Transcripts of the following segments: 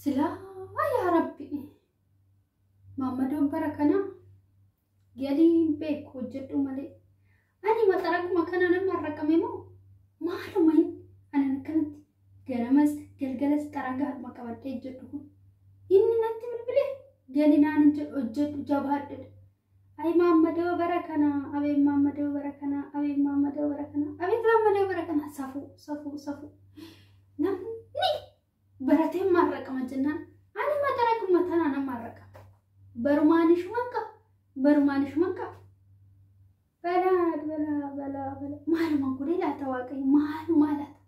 Silaa yaa Rabbi, maammadoon bara kana galii hin beeku, hojjedhu malee. Ani maxaraguma kana nama arraqame moo maaluma inni ani akkanatti ganamas galgalas xaragaadhuma qabadhee hojjedhu kun. Inni natti bilbilee gali naan hin jedhu, hojjedhu jabaadhu. Ay maammadoo bara kana, abeet maammadoo bara kana, abeet maammadoo bara kana, abeet maammadoo bara kana, safuu safuu safuu. Namni baratee maarraqama jennaan ani maxaraguma tanaa nama arraqama. Barumaan ishuman qaba. Barumaan ishuman qaba. Balaa balaa balaa balaa. Maaluma godhee laata Waaqayyo, maaluma laata?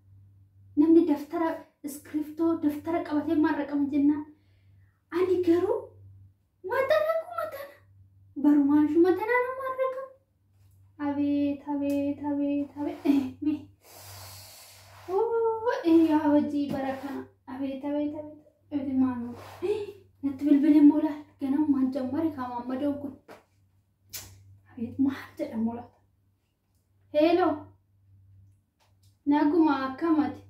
Namni daftara iskiriftoo daftara qabatee maarraqama jennaan ani garuu maxaraguma tana barumaan ishuma tanaa nama arraqama. Abeet abeet abeet abeet. Mee. Yaa hojii bara kana, abeet abeet abeet abeet, maaluma natti bilbilee moolaa ganamumaan jammare kaa maammadoon kun. Abeet, maal jedhamu laata? Hello. Naguma, akkamati?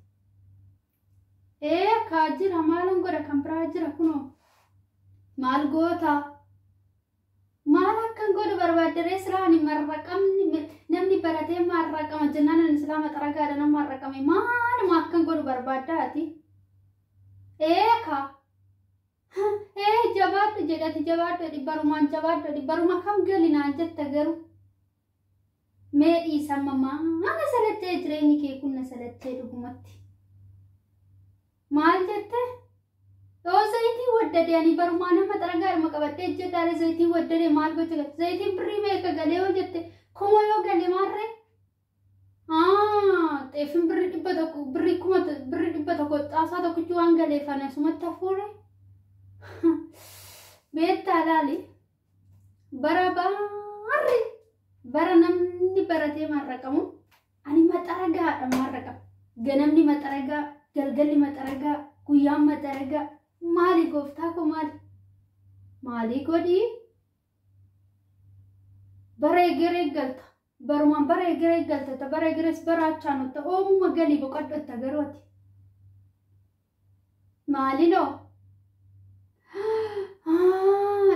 Ee kaa jira, maalan godha, kan biraa jira kunoo. Maal goota? Maal akkan godhu barbaaddaree? Silaa ani marraqamni namni baratee marraqama jennaan ani silaa maxaragaadha nama marraqame, maaluma akkan godhu barbaaddaa ati? Ee kaa. Ee jabaadhu jedhati, jabaadhu jedhi, barumaan jabaadhu jedhi, baruma kam gali naan jetta garuu. Mee dhiisamma, maana salattee, jireenyi kee kun na salattee dhugumatti. Maal jette? Yoo zayitii waddade, ani barumaa nama xaragaadhuma qabadhee jedhaare, zayitii waddade maal gocha gala? Zayitiin birrii meeqa galee yoo jette, 1000 yoo gale maarree? Xeefin birrii 100, birrii 1000, birrii 100 xaasaa tokkichi waan galeef ani asumatti hafuure. Beektaa laali, bara baarri bara namni baratee marraqamu ani maxaragaadha marraqama. Ganamni maxaragaa, galgalli maxaragaa, guyyaan maxaragaa. Maali gooftaa koo, maali? Maalii godhii? Bara egeree galta. Barumaan bara egeree galta. Bara egerees bara achaanutta oomuma galii boqadhotta garuu ati. Maalinoo?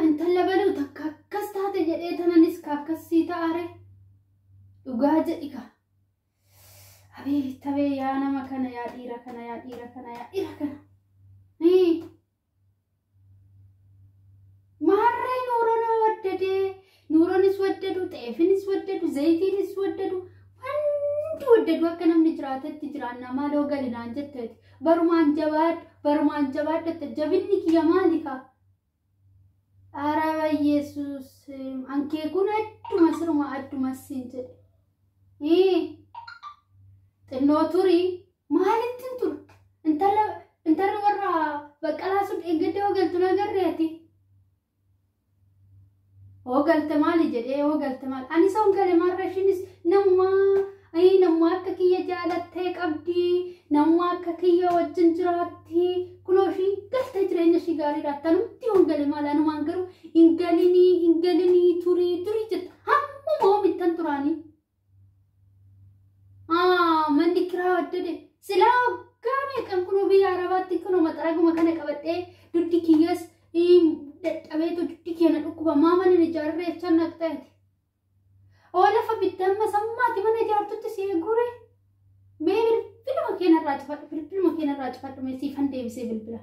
Intala baluu takka akkas taate jedhee tananis ka akkasii ta'are. Dhugaa jedhi ka. Abeet abee, yaa nama kana, yaa dhiira kana, yaa dhiira kana, yaa dhiira kana. Maarree nuuroon waddadee, nuuroonis waddadu, xeefinis waddadu, zayitiinis waddadu, wanti waddadu akka namni jiraatetti jiraannaa, maaloo gali naan jetteeti. Barumaan jabaadhu, barumaan jabaadhu, jabinni kiyya maali kaa? Araba Yesuus, ankee kun adduma siruma adduma siin jedhe. Xinnoo turii, maalitti tura? Intala intalli warra Baqqalaa sun eeggadda yoo galtu nagarreeti. Hoo galte maali jedhee, hoo galte maali? Ani isa gale maarra, ishiinis namumaa akka kiyya jaalattee qabdi, namumaa akka kiyya wajjin jiraatti. Kunoo ishii galtee jireenya ishii gaariidha. Tanumti hoo gale maali? Anumaan garuu hin galinii, hin galinii, turii turii jetta. Hammuma oomittan turaanii. Manni kiraa waddade. Silaa waggaa meeqan kunoo biyya Arabaatti kunoo maxaraguma kana qabadhee duddi kiyyas dadhabeetu duddi kiyya na dhukkuba, maa mana ijaarree jechaan naqxeeti. Oo lafa bitte amma sammaati mana ijaartutti si eeguure. Mee bilbiluma keenarraa cufadhu, bilbiluma keenarraa cufadhu, mee siifan deebisee bilbila.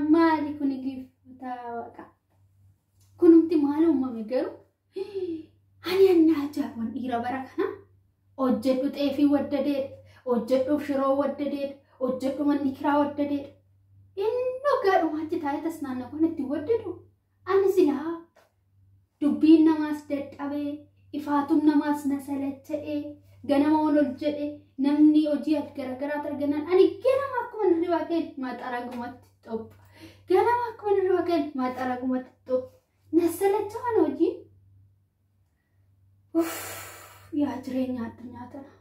Maali kuni giiftaa waaqa? Kunumti maal uumame garuu? Ani annaa ajaa'iban dhiira bara kana, hojjedhu xeefii waddadeedha, hojjedhu shiroo waddadeedha, hojjedhu manni kiraa waddadeedha. Inni waggaadhumaatti taa'ee tas naannoo kan itti waddadu. Ani silaa dubbiin namaas dadhabee, ifaatuun namaas na salacha'ee, ganama ol ol jedhe namni hojii garagaraatu argannaan ani ganama akkuma hirribaa ka'een maxaragumatti xopha. Ganama akkuma hirribaa ka'een maxaragumatti xopha. Na salacha'an hojii. Yaa jireenya addunyaa tana.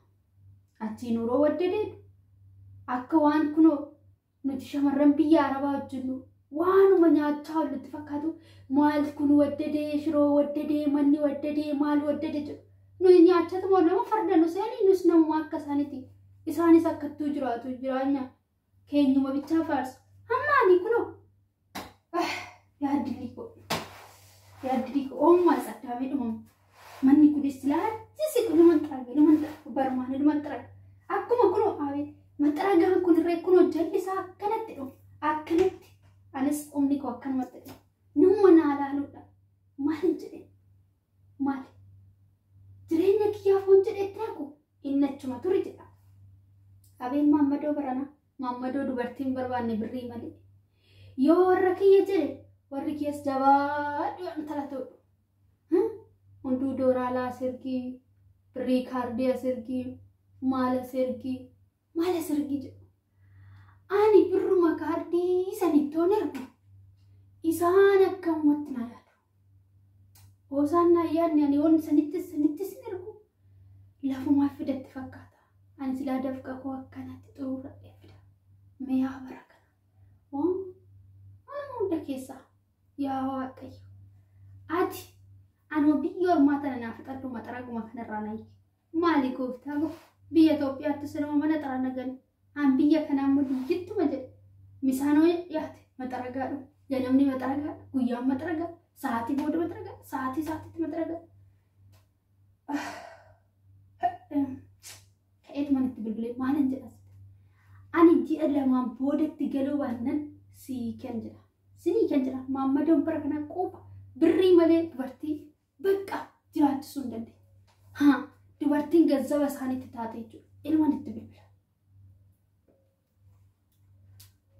Achii nuroo waddadeedha. Akka waan kunoo nuti shamarran biyya Arabaa hojjennu waanuma nyaachaa oollutti fakkaatu, maal kun waddadee, shiroo waddadee, manni waddadee, maal waddade jedhu. Nuyi nyaachatuma nama farda nu seeni, nus namuma akka isaaniiti. Isaanis akkattuu jiraatu jiraanya. Keenyuma bichaa faarsu. Hamma ani kunoo yaaddilii koo yaaddilii koo oommaa saddaamee dhumamu. Manni kunis laachisi dhuman xaraga dhuman xaraga barmaan dhuman xaraga. Akkuma kunoo abeet maxaragaan kun irree kunoo jalli isaa akkanatti dhumu akkanatti anis humni koo akkanumatti dhumu. Nama naa laaluudha. Maal jedhee maali? Jireenya kiyyaaf hoon jedhetti haku inni achuma turi jedha. Abeen maammadoo barana maammadoo dubartiin barbaanne birrii malee. Yoo warra kiyya jedhe warri kiyyas jabaadhu intala ta'u. Hunduu dooraalaa as ergii, birrii kaardii as ergii, maal as ergii, maal as ergii jedhu. Ani birruma kaardii sanittoon ergu isaan akkamumatti na yaadu. Osaan na yaadne ani yoon sanittis sanittis hin ergu lafumaa fidatti fakkaata. Ani silaa dafqa koo akkanatti xuruuradhee fida. Mee yaa bara kana. Waan hunda keessaa yaa Waaqayyo. Ati anuma biyya ormaa tana naa fixadhu maxaraguma kanarraa na hiiki. Maali gooftaa koo biyya Itoophiyaatti sinuma mana xaranagan. An biyya kanaa immoo biyyittuma jedhe. Misaanoo dhiyaate maxaragaadhu. Ganamni maxaragaa, guyyaan maxaragaa, sa'aatii booda maxaragaa, sa'aatii sa'aatiitti maxaragaa. Ka'eetuma itti bilbilee maalan jedha. Ani ji'a lamaan boodatti galuu baannan sii kan jedha. Sinii kan jedha. Maammadoon bara kanaa quufa birrii malee dubartii bakka jiraachisuu hin dandeenye. Haa dubartiin gazzaba isaaniitti taate jechuudha. Ilmaan itti bilbila.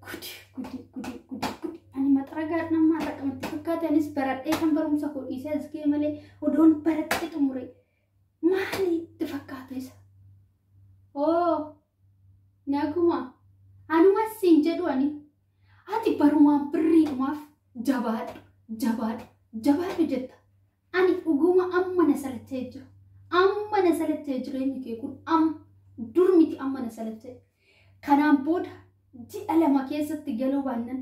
Gudi gudi gudi gudi gudi. Ani maxaragaa nama raqamatti fakkaate anis baradhee kan barumsa koo dhiisee as ga'e malee odoon baradhee xumure maali itti fakkaata isa? Oo naguma anumas siin jedhu ani ati barumaan birriidhumaaf jabaadhu jabaadhu jabaadhu jetta. Ani dhuguma amma na salachee jira. Amma na salachee jireenyi kee kun amma dur miti amma na salachee. Kanaan booda ji'a lama keessatti galuu baannan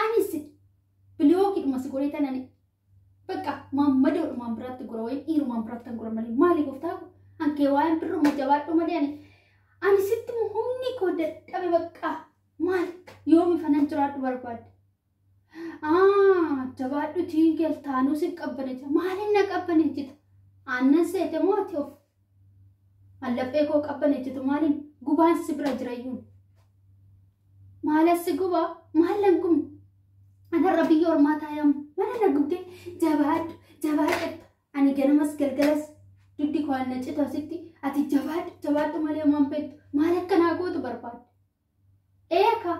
anis bilookiidhuma si godhee tanani bakka maammadoodhumaan biraatti gora wayii dhiirumaan biraatti kan gora malee maali gooftaa koo hankee waa'een birruma jabaadhu malee ani ani sitti humni koo dadhabe bakka maali yoomi fanan jiraadhu barbaadde. Jabaadhu tiin galtaanuu si qabbanecha maaliin na qabbanechita aannan seete moo ati of mallaphee koo qabbanechitu maaliin gubaan si bira jirayyuun. Maalas si gubaa maallan gubne anarra biyya ormaa taayamu mana na gubdee jabaadhu jabaadhu ani ganamas galgalas duddi koo na citu asitti ati jabaadhu jabaadhu malee waan beektu maal akkanaa gootu barbaadde. Eeka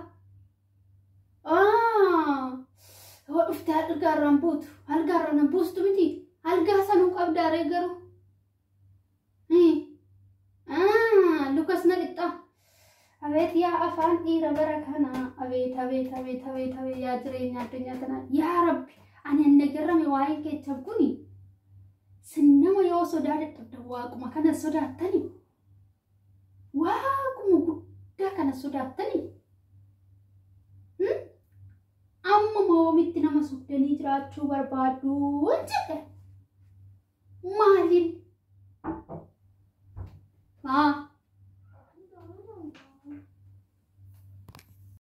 hoo dhuftee algaarraan buutu algaarraan na buustu miti algaa sanuu qabdaaree garuu. Lukas na dhixxa. Abeet yaa afaan dhiira bara kanaa abeet abeet abeet abeet abeet yaa jireenya addunyaa kanaa yaa rabbi ani anna garrame waa'een keechan kuni sinnama yoo sodaa dadhabda waaquma kana sodaattani waaquma guddaa kana sodaattani amma moomitti nama sobdanii jiraachuu barbaaddu jedhe maaliin haa